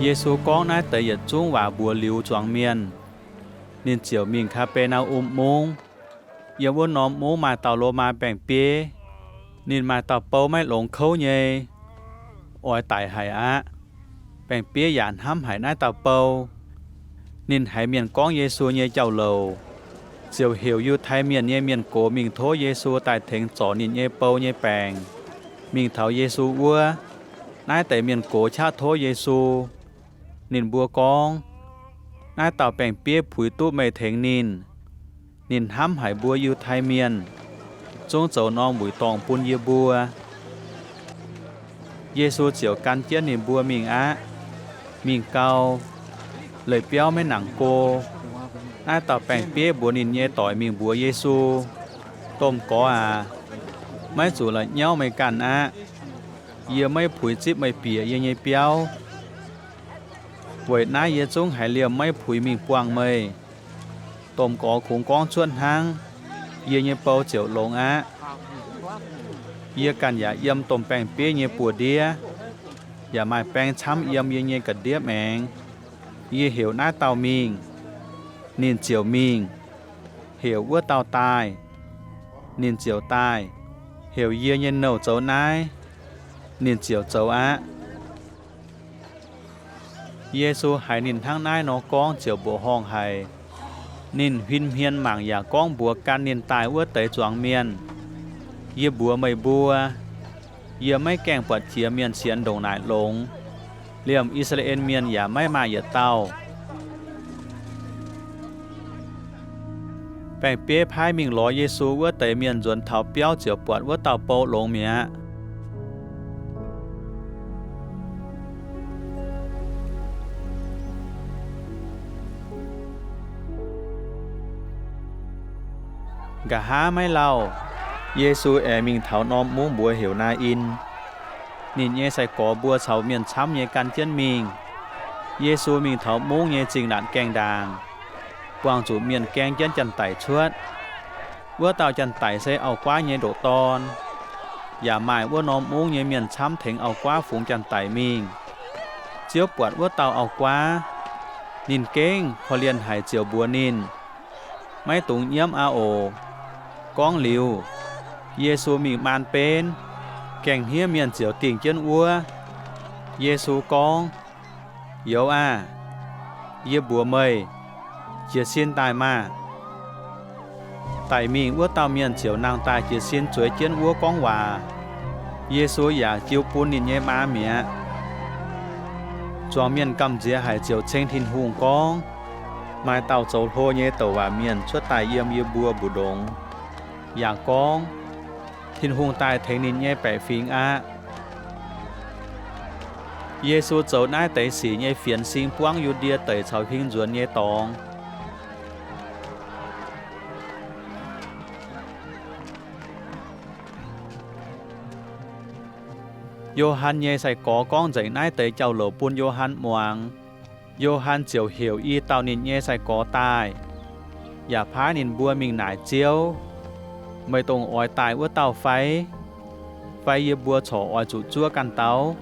Yesu gorngv naaiv deix yietc zungv waac mbuox liuz zuangx mienh, ninh ziouc mingh Kaa^be^naa^um Mungv. Yiem wuov norm mungv maaih dauh Lomaa baeng-bieiv. Ninh maaih dauh bou maiv longx kouv nyei, oix daic haic aqv. Baeng-bieiv yaac hnamv haic naaiv dauh bou. Ninh haiz mienh gorngv Yesu nyei jauv-louc, ziouc heuc Yiutai Mienh nyei mienh gox mingh tov Yesu daaih tengx zorc ninh nyei bou nyei baengc. Mingh taux Yesu wuov, naaiv deix mienh gox qaqv tov Yesu. Ninh mbuo gorngv, Naaiv dauh baeng-bieiv puix duqv meih tengx ninh. Ninh hnamv haic mbuo Yiutai Mienh, zungv zoux norm wuic dorngh bun yie mbuo. Yesu ziouc gan jienv ninh mbuo mingh aqv. Mingh gau, leih biauv maiv nangc go. Naaiv dauh baeng-bieiv mbuox ninh nyei doic mingh mbuox Yesu, Domh Gorx aac, maiv zuqc la'nyauv meih ganh aqv. Yie maiv puix zipv meih bieqc yie nyei biauv. Weic naaiv yie zungv haiz liemh maiv puix mingh buangh meih. Domh Gorx kungx gorngv cuotv hnangv, yie nyei bou ziouc longx aqv. Yie ganh yaac yiem domh baeng-bieiv nyei buoz-ndiev, yaac maaih baeng camv yiem yie nyei ga'ndiev maengx. Yie heuc naaiv dauh mingh, ninh ziouc mingh. Heuc wuov dauh daaih, ninh ziouc daaih. Heuc yie nyei nouh zoux naaiv, ninh ziouc zoux aqv. Yesu haiz ninh hnangv naaiv nor gorngv ziouc mbuoqc horngh haic. Ninh huin hmien mangc yaac gorngv mbuox gan ninh daaih wuov deix zuangx mienh, Yie mbuox meih mbuo, yie maiv gaengh buatc jiex mienh sienx ndongc naaic longx. Liemh I^saa^laa^en Mienh yaac maiv maaih yietc dauh. Baeng-bieiv paaiv mingh lorz Yesu wuov deix mienh nzuonx taux biauv ziouc buatc wuov dauh bou longx mi'aqv. Nqa'haav maiv lauh, Yesu aengx mingh taux norm mungv mbuox heuc Naa^in. Ninh nyei sai-gorx mbuo caux mienh camv nyei gan jienv mingh. Yesu mingh taux mungv nyei zingh laatc gaengh ndaangc, buangh zuqc mienh gaeng jienv janx-daic cuotv. Wuov dauh janx-daic se auv-guaav nyei ndoqc dorn. Yaac maaih wuov norm mungv nyei mienh camv tengx auv-guaav fungx janx-daic mingh. Ziouv buatc wuov dauh auv-guaav, ninh gengh korv-lienh haic ziouc mbuox ninh, Maiv dungx nyiemv aqv oc. Gorngv liuz, Yesu mingh maan benv, gaeng-hniev mienh ziouc dingh jienv wuov. Yesu gorngv, Youz aah! Yie mbuox meih, jiez sin daaih maah! Daic mingh wuov dauh mienh ziouc nangh daaih jiez sin zueiz jienv wuov gorngv waac. Yesu yaac jiu bun ninh nyei maa mi'aqv. Zuangx mienh gamh nziex haic ziouc ceng Tin-Hungh gorngv, Maaih dauh zoux hlo nyei douc waac mienh cuotv daaih yiem yie mbuo mbu'ndongx, yaac gorngv, Tin-Hungh daaih tengx ninh nyei baeqc fingx aqv. Yesu zoux naaiv deix sic nyei fienx sing buangv Yu^ndie Deic caux huing nzuonx nyei dorngx. Yo^han nyei sai-gorx gorngv nzengc naaiv deix jauv-louc bun Yo^han muangx. Yo^han ziouc heuc i dauh ninh nyei sai-gorx daaih, yaac paaiv ninh mbuo mingh naaic Ziouv, Meih dongh oix daaih wuov dauh fai? Fai yie mbuo corc oix zuqc zuov ganh dauh?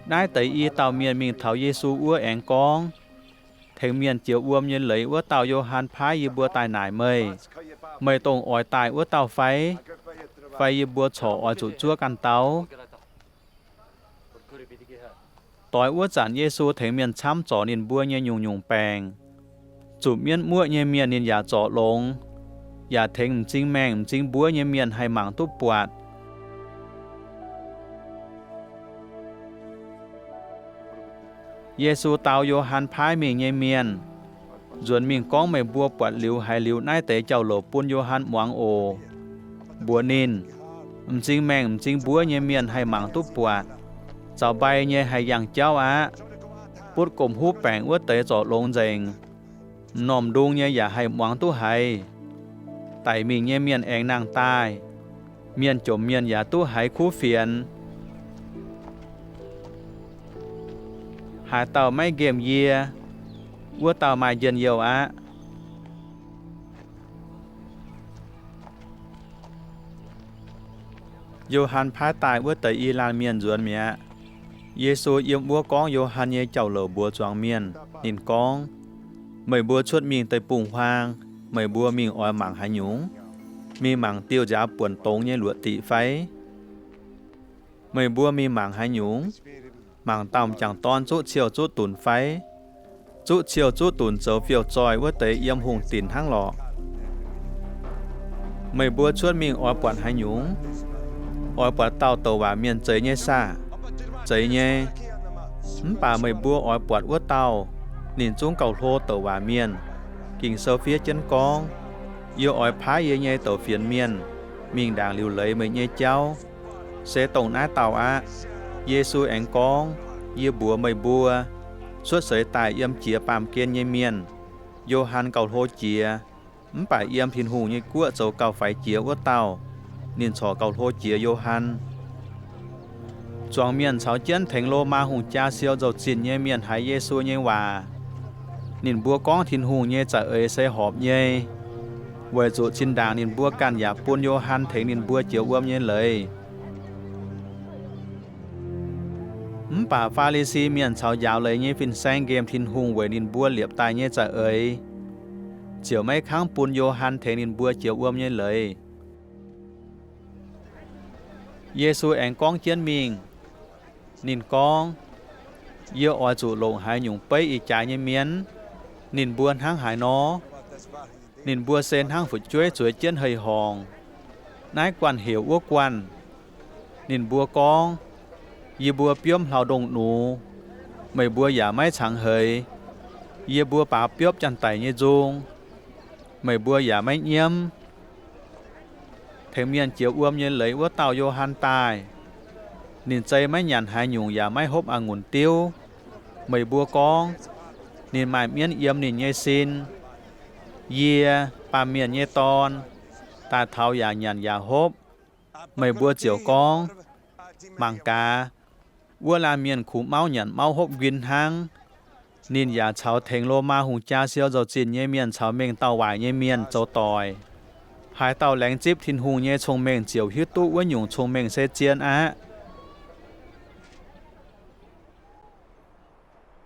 Naaiv deix i dauh mienh mingh taux Yesu wuov aengx gorngv, Tengx mienh jiex wuom nyei leiz wuov dauh Yo^han paaiv yie mbuo daaih naaic meih. Meih dongh oix daaih wuov dauh fai? Fai yie mbuo corc oix zuqc zuov ganh dauh? Doix wuov zanc Yesu tengx mienh camv zorc ninh mbuo nyei nyungc-nyungc baengc. Zuqc mienv muoqv nyei mienh ninh yaac zorc longx, yaac tengx m'zing maengh m'zing mbuov nyei mienh haih mangc duqv buatc. Yesu dau Yo^han paaiv mingh nyei mienh, Nzuonx mingh gorngv meih mbuo buatc liuz haiz liuz naaiv deix jauv-louc bun Yo^han muangx oc. Mbuox ninh, M'zing maengh m'zing mbuov nyei mienh haih mangc duqv buatc, zaux mbai nyei haih yangh jauv aqv. Butv gomh huv baengc wuov deix zorc longx nzengc. M'normh ndung nyei yaac haih muangx duqv haiz. Daic mingh nyei mienh aengx nangh daaih. Mienh jomc mienh yaac duqv haiz kuv fienx. Haaix dauh maiv nqemh yie, wuov dauh maaih njien-youh aqv. Yo^han paaiv daaih wuov deix i laanh mienh nzuonx mi'aqv. Yesu yiem wuov gorngv Yo^han nyei jauv-louc mbuox zuangx mienh. Ninh gorngv, Meih mbuo cuotv mingh deic-bung-huaang, meih mbuo mingh oix mangc haaix nyungc? Mingh mangc diuh nziaaux buonc dongz nyei luoqc diqc fai? Meih mbuo mingh mangc haaix nyungc? Mangc dauh m'jangc dorn zuqv ciouh zuqv dunc fai? Zuqv ciouh zuqv dunc zoux fiouv-zoih wuov deix yiem hungh dinc hnangv lorqc. Meih mbuo cuotv mingh oix buatc haaix nyungc? Oix buatc dauh douc waac mienh zeix nyei saah? Zeiz nyei. Mv baac meih mbuo oix buatc wuov dauh, ninh zungv gauh hlo douc waac mienh. Ging-Sou fiev jienv gorngv, Yie oix paaiv yie nyei douc fienx mienh mingh ndaangc liuc leiz meih nyei jauv. Se dongh naaiv dauh aqv. Yesu aengx gorngv, Yie mbuox meih mbuo, cuotv seix daaih yiem jiex baamh gen nyei mienh, Yo^han gauh hlo jiex. Mv baac yiem Tin-Hungh nyei guoqv zoux gauh faix jiex wuov dauh, ninh corc gauh hlo jiex Yo^han. Zuangx mienh caux jienv tengx Lomaa hungh jaa siou nzou-zinh nyei mienh haiz Yesu nyei waac. Ninh mbuo gorngv Tin-Hungh nyei za'eix se horpc nyei, weic zuqc zinh ndaangc ninh mbuo ganh yaac bun Yo^han tengx ninh mbuo jiex wuom nyei leiz. Mv baac Faa^li^si Mienh caux njaaux leiz nyei fin-saeng nqemh Tin-Hungh weic ninh mbuo liepc daaih nyei za'eix, ziouc maiv kangv bun Yo^han tengx ninh mbuo jiex wuom nyei leiz. Yesu aengx gorngv jienv mingh. Ninh gorngv, Yie oix zuqc longc haaix nyungc beiv ih jaax nyei mienh? Ninh mbuo hnangv haaix nor? Ninh mbuo se hnangv fu'jueiv zueiz jienv hei-horngc. Naaiv guanh heuc wuov guanh. Ninh mbuo gorngv, Yie mbuo biomv hlauv-ndongh nux, meih mbuo yaac maiv cangx heix. Yie mbuo baaux biopv janx-daic nyei nzung, meih mbuo yaac maiv nyiemv. Tengx mienh jiex wuom nyei leiz wuov dauh Yo^han daaih. Ninh zei maiv nyanc haaix nyungc yaac maiv hopv a'ngunc diuv. Meih mbuo gorngv, Ninh maaih mienv yiem ninh nyei sin. Yie, Baamh Mienh nyei Dorn, daaih taux yaac nyanc yaac hopv. Meih mbuo ziouc gorngv, Mangc gaax, wuov laanh mienh kungx mauv nyanc mauv hopv nquin hnangv. Ninh yaac caux tengx Lomaa hungh jaa siou nzou-zinh nyei mienh caux mengh dauh waaic nyei mienh zoux doic. Haaix dauh laengz zipv Tin-Hungh nyei cong-mengh ziouc hiuv duqv wuov nyungc cong-mengh se zien aqv.